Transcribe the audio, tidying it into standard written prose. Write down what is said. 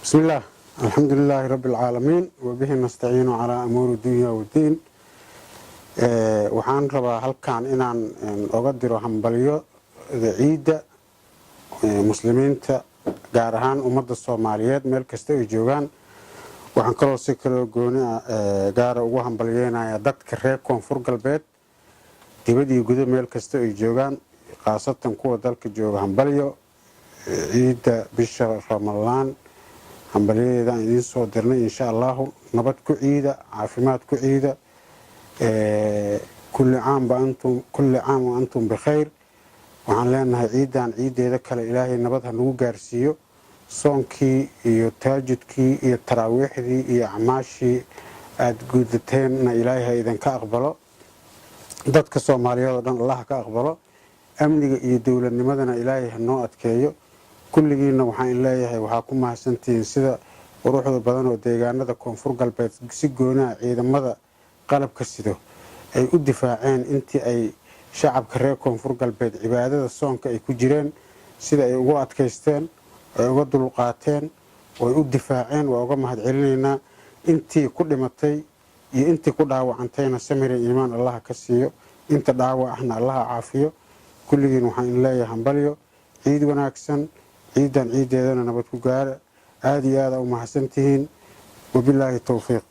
بسم الله، الحمد لله رب العالمين، وبه نستعين على أمور الدنيا والدين. Waxaan rabaa halkan inaan oga diro hambalyo ciidda muslimiinta, gaar ahaan ummadda Soomaaliyeed meel kasta ay joogaan. Waxaan kaloo si kaloo gooni gaara ugu hambalyeynayaa dadka reer Koonfur Galbeed, dibad iyo gudo, meel kasta ay joogaan, khaasatan kuwa dalka jooga. Hambalyo ciidda bisha Ramadaan, hambalyadeeda aan idiin soo dirnay. Insha Allahu nabad ku ciida, caafimaad ku ciida. كل عام وأنتم، كل عام وأنتم بخير. Waxaan leenahay ciidan ciiddeeda kale Ilaahay nabad ha nagu gaarsiiyo. Soonkii iyo taajudkii iyo taraawiixdii iyo acmaashii aada guudateenna Ilaahay ha idinka aqbalo. Dadka Soomaaliyeed oo dhan Allah ka aqbalo. Amniga iyo dowladnimadana Ilaahay ha noo adkeeyo. Kulligiinna waxaan in leeyahay waxaa ku mahadsantihiin sida quruxda badan oo deegaanada Koonfur Galbeed, si goonaha ciidamada qalabka sido, ay u difaaceen intii ay shacabka reer Koonfur Galbeed cibaadada soonka ay ku jireen. Sida ay ugu adkaysteen, ay uga dulqaateen oo ay u difaaceen, waa uga mahad celinaynaa. Intii ku dhimatay iyo intii ku dhaawacantayna samiri iimaan Allaha ka siiyo, inta dhaawac ahna Allaha caafiyo. Kulligiin waxaan in leeyahay hambalyo, ciid wanaagsan, ciidan ciiddeedana nabad ku gaara. Aada iyo aada u mahadsantihiin. Wabilaahi towfiiq.